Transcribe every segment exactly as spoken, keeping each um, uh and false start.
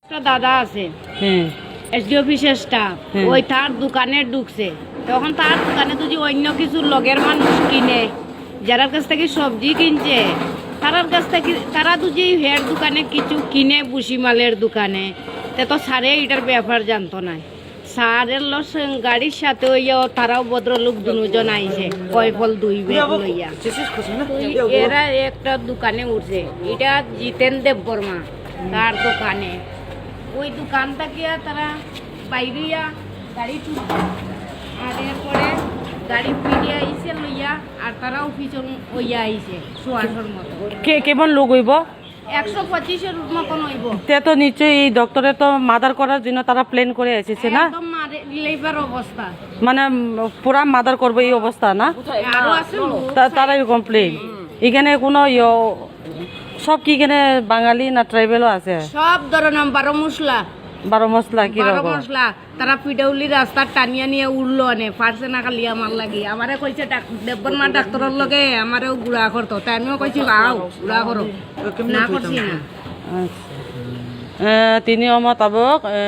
একটা দাদা আছে, হ্যাঁ। এসডি অফিসের স্টাফ, হ্যাঁ। ওই তার দোকানে ঢুকছে। তখন তার দোকানে যদি অন্য কিছু লগের মানুষ কিনে, যারার কাছ থেকে সবজি কিনছে, তারার কাছ থেকে, তারা যদি হের দোকানে কিছু কিনে, ভুসিমালের দোকানে, তে তো স্যারে এটার ব্যাপার জানতো না। স্যারের লস গাড়ির সাথে হইয়াও তারাও ভদ্রলোক দুজন আইছে, কয় ফল দুই ব্যাগ লইয়া। তো এরা একটা দোকানে উঠছে, এটা জিতেন দেব বর্মা, তার দোকানে। ওই দোকান থেকে তারা বাইরিয়া গাড়ি তুলছে, আর এরপরে গাড়ি ফিরিয়া আইছে লইয়া, আর তারাও পিছন হইয়া আইছে সোয়াশোর মতো। কে, কেমন লোক হইব? একশো পঁচিশের মতন হইব। তে তো নিশ্চয়ই এই ডক্টরে তো মার্ডার করার জন্য তারা প্ল্যান করে এসেছে না? একদম মারে-, লেবার অবস্থা। মানে, উম, পুরা মার্ডার করবো এই অবস্থা না? আরো আছে লোক। তা-, তারাই কমপ্লেন। এখানে কোনো ইয়ো, সব কি এখানে বাঙালি না ট্রাইবেলও আছে? সব ধরনের বারো মশলা। বারো মশলা কি বারো রকম? মশলা। তারা পিডাউলি রাস্তা টানিয়া নিয়ে উঠলো অনে, পারছে না খালি আমার লাগি। আমারে কইছে ডাক-, দেববর্মা ডাক্তারর লগে আমারেও গুড়া করতো। তাই আমিও কইছি, "আও, গুড়া করো।" না করছি না। আচ্ছা। এ, tini omo tabuk, এ,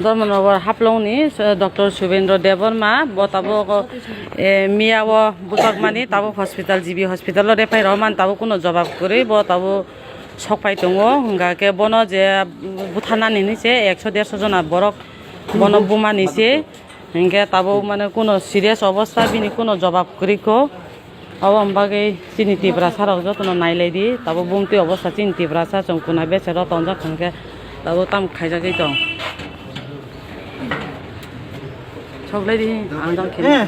Dharmanagar Haflongni, এ, ডক্টর সুবেন্দ্র দেববর্মা, bo tabuk, এ, miya o bwsakmani tabuk hospital, G B hospital o refer rwmani tabuk kuno jobab kwrwi, bo tabuk sokphai tongo, hwnkha khe bono je butharnani hinwi se ekso derso jona borok bono bumani se, hinkhe tabuk mane kuno serious obostha, bini kuno jobab kwrwi kho. Abo wng bagwi chini Tiprasa rok jotono nailai di, tabuk bumtwi obostha chini Tiprasa chwng kunai bese rw tongjak hwnkhe tabuk tamo khaijagwi tong. Soklai di, ang jang khe. Eh.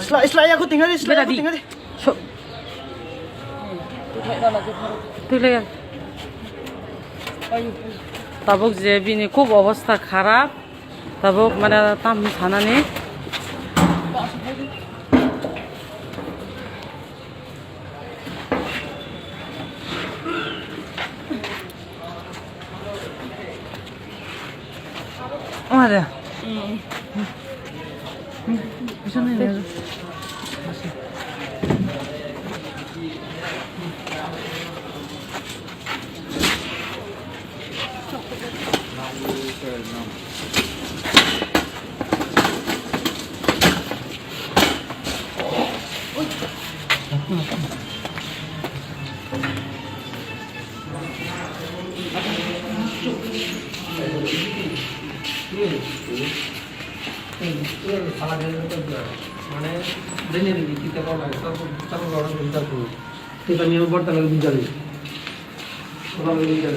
Slai, slai, aku tinggal di, slai, aku tinggal di. So-, Twi lai ya. Tabuk je bini khub obostha kharap. Tabuk mane tam sanani. Ada. Mane, dene dene kita kau lagi, sab, sab orang kita tu. Kita ni buat tak lagi bincang. Orang lagi bincang.